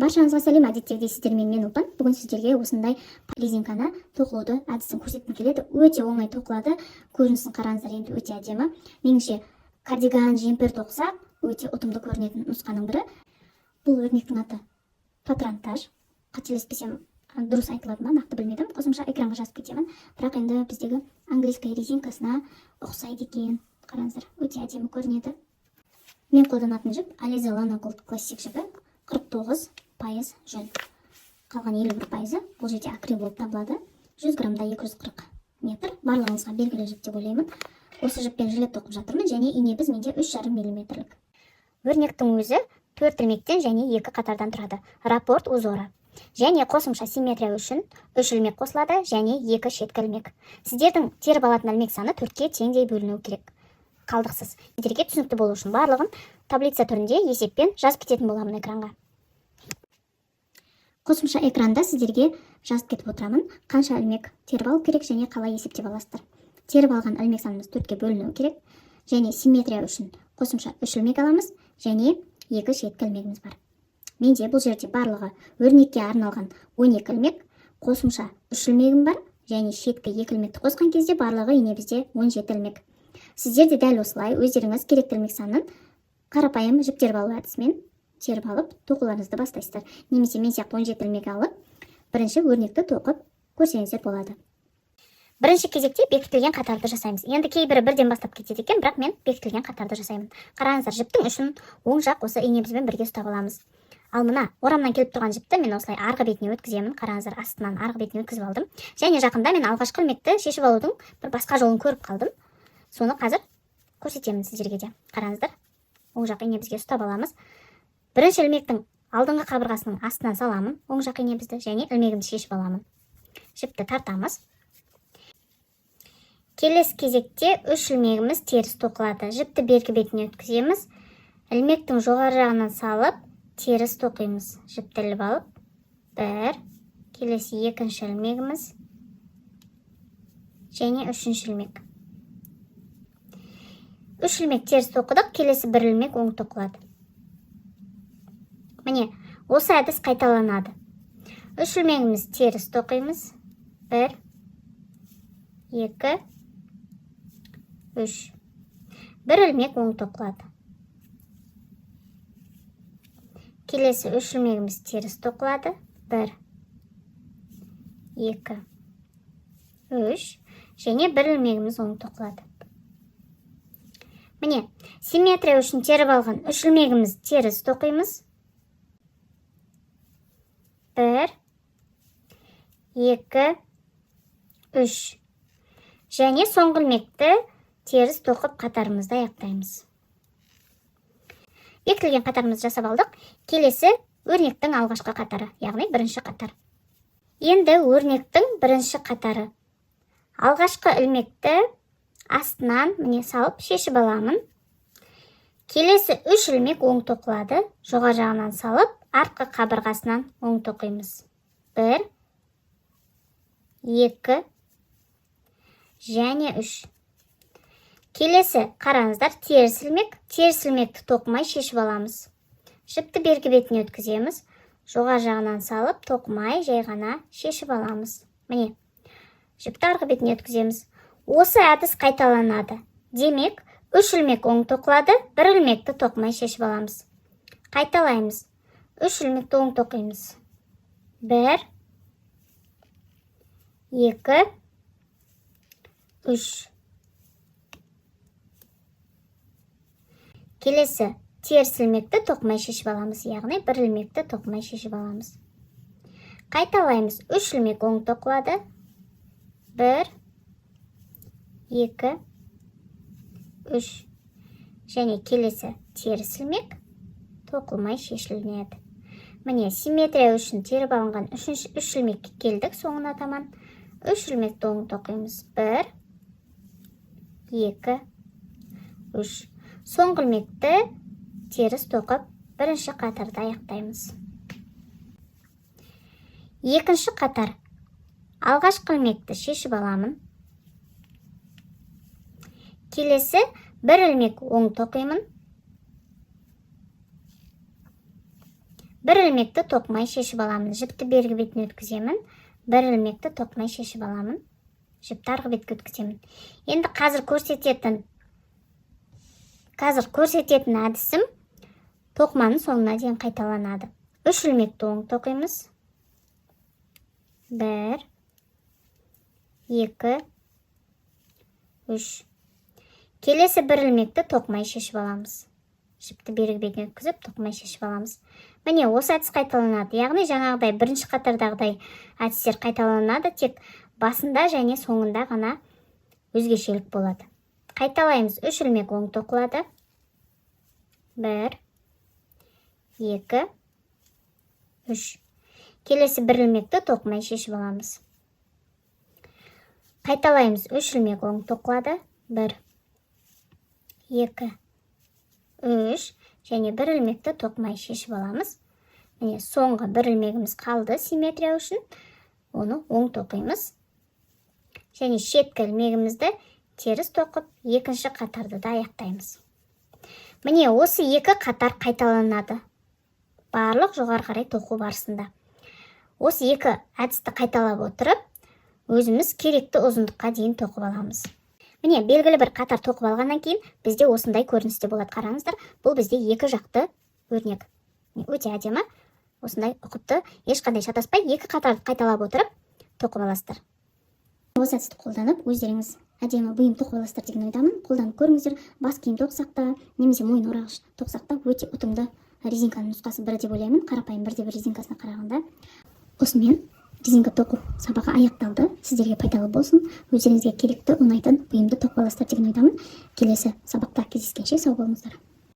Баршаңызға сәлем! Әдеттегідей сіздермен мен, Ұлпан. Бүгін сіздерге осындай резинканы тоқылуды әдісін көрсеткім келеді. Өте оңай тоқылады. Көрінісін қараңыздар енді, өте әдемі. Меніңше, кардиган, жемпір тоқысақ, өте ұтымды көрінетін нұсқаның бірі. Бұл өрнектің аты патронтаж, қателеспесем. Дұрыс айтылады ма, нақты білмедім, қосымша экранға жазып кетемін. Бірақ енді біздегі английская резинкасына ұқсайды екен. Қараңыздар, өте әдемі көрінеді. Мен қолданатын жіп Alize Lana Gold Classic жібі, 49% жүн, қалған 51%-ы бұл жерде акрил болып табылады. 100 граммда 240 метр. Барлығыңызға белгілі жіп деп ойлаймын. Осы жіппен жилет тоқып жатырмын және инеміз менде 3,5 миллиметрлік. Өрнектің өзі төрт ілмектен және екі қатардан тұрады, раппорт узоры. Және қосымша симметрия үшін үш ілмек қосылады және екі шеткі ілмек. Сіздердің теріп алатын ілмек саны төртке теңдей бөлінуі керек, қалдықсыз. Сіздерге түсінікті болу үшін барлығын таблица түрінде есеппен жазып кететін боламын экранға. Қосымша экранда сіздерге жазып кетіп отырамын, қанша ілмек теріп алу керек және қалай есептеп аласыздар. Теріп алған ілмек санымыз төртке бөлінуі керек және симметрия үшін қосымша үш ілмек аламыз және екі шеткі ілмегіміз бар. Менде бұл жерде барлығы өрнекке арналған 12 ілмек, қосымша үш ілмегім бар және шеткі екі ілмекті қосқан кезде барлығы ине бізде 17 ілмек. Сіздер де дәл осылай өздеріңіз керекті ілмек санын қарапайым жіп теріп алу әдісімен теріп алып, тоқуларыңызды бастайсыздар немесе мен сияқты 17 ілмек алып, бірінші өрнекті тоқып көрсеңіздер болады. Бірінші кезекте бекітілген қатарды жасаймыз. Енді кейбірі бірден бастап кетеді екен, бірақ мен бекітілген қатарды жасаймын. Қараңыздар, жіптің ұшын оң жақ осы инемізбен бірге ұстап аламыз. Ал мына орамнан келіп тұрған жіпті мен осылай арғы бетіне өткіземін. Қараңыздар, астынан арғы бетіне өткізіп алдым. Және жақында мен алғашқы ілмекті шешіп алудың бір басқа жолын көріп қалдым, соны қазір көрсетемін сіздерге де. Қараңыздар, оң жақ инемізге ұстап аламыз. Бірінші ілмектің алдыңғы қабырғасының астынан саламын оң жақ инемізді және ілмегімді шешіп аламын. Жіпті тартамыз. Келесі кезекте үш ілмегіміз теріс тоқылады. Жіпті бергі бетіне өткіземіз, ілмектің жоғары жағынан салып, теріс тоқимыз. Жіпті іліп алып, бір, келесі екінші ілмегіміз және үшінші ілмек. Үш ілмек теріс тоқыдық, келесі бір ілмек оң тоқылады. Міне, осы әдіс қайталанады. Үш ілмегіміз теріс тоқимыз: бір, екі, үш. Бір ілмек оң тоқылады. Келесі үш ілмегіміз теріс тоқылады: бір, екі, үш. Және бір ілмегіміз оң тоқылады. Міне, симметрия үшін теріп алған үш ілмегіміз теріс тоқимыз: бір, екі, үш. Және соңғы ілмекті теріс тоқып, қатарымызды аяқтаймыз. Бекітілген қатарымызды жасап алдық. Келесі өрнектің алғашқы қатары, яғни бірінші қатар. Енді өрнектің бірінші қатары. Алғашқы ілмекті астынан, міне, салып шешіп аламын. Келесі үш ілмек оң тоқылады. Жоғары жағынан салып, артқы қабырғасынан оң тоқимыз: бір, екі және үш. Келесі, қараңыздар, теріс ілмек. Теріс ілмекті тоқымай шешіп аламыз. Жіпті бергі бетіне өткіземіз, жоғары жағынан салып, тоқымай жай ғана шешіп аламыз. Міне, жіпті арғы бетіне өткіземіз. Осы әдіс қайталанады. Демек, үш ілмек оң тоқылады, бір ілмекті тоқымай шешіп аламыз. Қайталаймыз. Үш ілмекті оң тоқимыз: бір, екі, үш. Келесі теріс ілмекті тоқымай шешіп аламыз, яғни бір ілмекті тоқымай шешіп аламыз. Қайталаймыз. Үш ілмек оң тоқылады: бір, екі, үш. Және келесі теріс ілмек тоқылмай шешілінеді. Міне, симметрия үшін теріп алынған үшінші үш ілмекке келдік. Соңына таман үш ілмекті оң тоқимыз: бір, екі, үш. Соңғы ілмекті теріс тоқып, бірінші қатарды аяқтаймыз. Екінші қатар. Алғашқы ілмекті шешіп аламын. Келесі бір ілмек оң тоқимын. Бір ілмекті тоқымай шешіп аламын. Жіпті бергі бетіне өткіземін, бір ілмекті тоқымай шешіп аламын, жіпті арғы бетке өткіземін. Енді қазір көрсететін әдісім тоқыманың соңына дейін қайталанады. Үш ілмекті оң тоқимыз: бір, екі, үш. Келесі бір ілмекті тоқымай шешіп аламыз. Жіпті бергі бетіне өткізіп, тоқымай шешіп аламыз. Міне, осы әдіс қайталанады, яғни жаңағыдай бірінші қатардағыдай әдістер қайталанады, тек басында және соңында ғана өзгешелік болады. Қайталаймыз: үш ілмек оң тоқылады: бір, екі, үш. Келесі бір ілмекті тоқымай шешіп аламыз. Қайталаймыз: үш ілмек оң тоқылады: бір, екі, үш. Және бір ілмекті тоқымай шешіп аламыз. Міне, соңғы бір ілмегіміз қалды симметрия үшін, оны оң тоқимыз және шеткі ілмегімізді теріс тоқып, екінші қатарды да аяқтаймыз. Міне, осы екі қатар қайталанады. Барлық жоғары қарай тоқу барысында осы екі әдісті қайталап отырып, өзіміз керекті ұзындыққа дейін тоқып аламыз. Міне, белгілі бір қатар тоқып алғаннан кейін бізде осындай көріністе болады. Қараңыздар, бұл бізде екі жақты өрнек. Міне, өте әдемі, осындай ұқыпты, ешқандай шатаспай, екі қатарды қайталап отырып тоқып аласыздар. Осы әдісті қолданып, өздеріңіз әдемі бұйым тоқып аласыздар деген ойдамын. Қолданып көріңіздер. Бас киім тоқысақ та немесе мойын орағыш тоқысақ та, өте ұтымды резинканың нұсқасы бірі деп ойлаймын, қарапайым бірде бір резинкасына қарағанда. Осымен резинка тоқу сабағы аяқталды. Сіздерге пайдалы болсын. Өздеріңізге керекті, ұнайтын бұйымды тоқып аласыздар деген ойдамын. Келесі сабақта кездескенше сау болыңыздар.